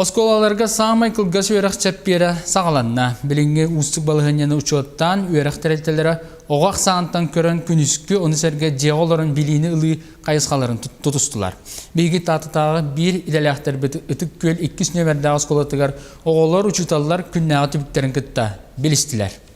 Оскуолаларга саамай кылгас үөрэх чэппиэрэ саҕаланна. Билиҥҥи уустук балаһыанньаны учуоттаан, үөрэх тэрилтэлэрэ оҕо ахсаантан көрөн күнүскү, ону сэргэ дьиэҕэ олорон билиини ылыы хайысхаларын тутустулар. Биһиги Таататааҕы биир идэлээхтэрбит Ытык Күөл иккис нүөмэрдээх оскуолатыгар оҕолор, учууталлар күннээҕи түбүктэрин кытта билистилэр.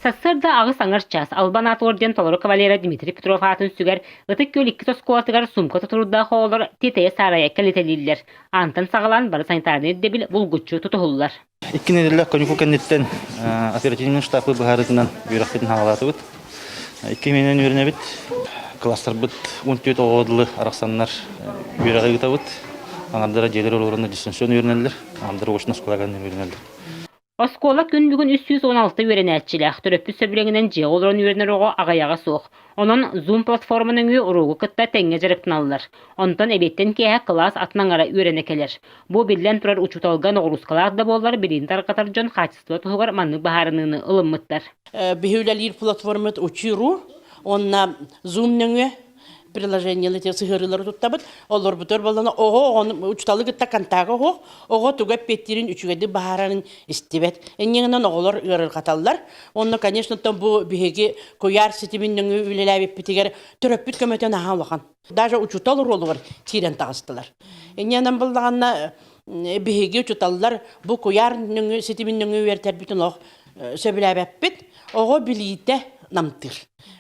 Сарсыарда аҕыс аҥар чаас Албан аат орден толору кавалера Дмитрий Петров аатын сүгэр Ытык Күөл иккис оскуолатыгар сумка тутуурдаах оҕолор тиэтэйэ-саарайа кэлитэлииллэр. Аантан саҕалаан бары санитарнай ирдэбил булгуччу тутуһуллар. Икки нэдиэлэ каникул кэнниттэн оперативный штабы быһаарыытынан үөрэхпитин хаалаатыбыт. Икки миэнэн үөрэнэбит. Класстарбыт 14 оҕо дылы арахсаннар үөрэҕи ыытабыт. Аҥардара дьиэлэр олорунна дистанционно үөрэнэллэр, аҥардара очно оскуолаҕа үөрэнэллэр. Оскуола күн бүгүн 316 үөрэнээччилээх, төрөппүт сөбүлэҥинэн дьиэҕэ олорон үөрэнэр оҕо аҕыйаҕа суох. Онон Zoom платформа нөҥүө уруогу кытта тэҥҥэ дьарыктаналлар. Онтон эбиэттэн киэһэ кылаас атын аҥара үөрэнэ кэлэр. Бу биллэн турар учууталга ноҕуруускалаах да буоллар билиини тарҕатар дьон хаачыстыба туһугар маннык быһаарыныыны ылыммыттар. Биһи үлэлиир платформат Учи.ру уонна Zoom нөҥүө приложениелы сыһыарыылары туттабыт. Олорбутугар буоллана оҕо оҕону учууталы кытта контакт оһох, оҕо тугу эппиэттиирин үчүгэйдик баһаарарын истибэт. Инньэ оҕолор ыарырҕаталлар. Онно, конечно, бу биһиги куйаар ситимин нөҥүө үлэлээбиппитигэр төрөппүт көмөтө наһаа улахан. Даже учуутал оруолугар киирэн таҕыстылар. Инньэнэн буллаҕына биһиги учууталлар бу куйаар нөҥүө ситимин нөҥүө үөрэтэрбитин олох сөбүлээбэппит. Оҕо билиитэ намтыыр.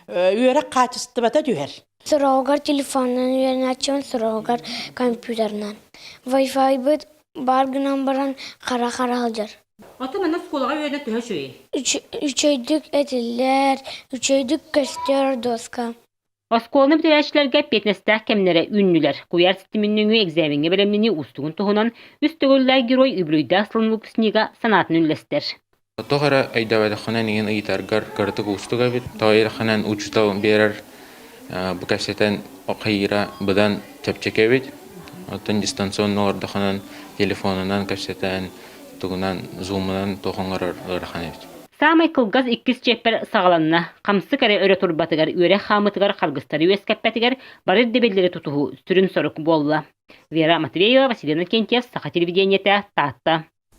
Үөрэх хаачыстыбата түһэр. Сороҕугар телефонунан үөрэнээччибин, сороҕугар компьютерынан. Wi-Fi-быт баар гынан баран хара-хара сылдьар. Оттон манна оскуолаҕа үөрэнэ төһө үчүгэй? Үчүгэйдик этиллэр, үчүгэйдик көстөр доска. Оскуоланы бүтэрээччилэргэ эппиэтинэстээх кэмнэрэ үүннүлэр. Куйаар ситимин нөҥүө экзамеҥҥа бэлэмнэнии уустугун туһунан үс төгүллээх герой үбүлүөйдээх сылын выпускнига санаатын үллэстэр. Тоҕо эрэ өйдөөбөтөххүнэ эйигин ыйытаргар кыратык уустук эбит. Тоҕо диэтэххинэ учуутал биэрэр бу кэпсэтэн хайыыра быдан чэпчэки эбит. Оттон дистанционно олордоххунан телефонунан кэпсэтэн тугунан зумунан туох оҥорор ыарахан эбит. Саамай кылгас иккис чиэппэр саҕаланна. Хамсык эрэ өрө турбатыгар, үөрэх хаамыытыгар харгыстары үөскэппэтигэр бары ирдэбиллэри тутуһуу сүрүн сорук буолла. Вера Матвеева, Василина Кентьев, Саха телевидениетэ, Таатта.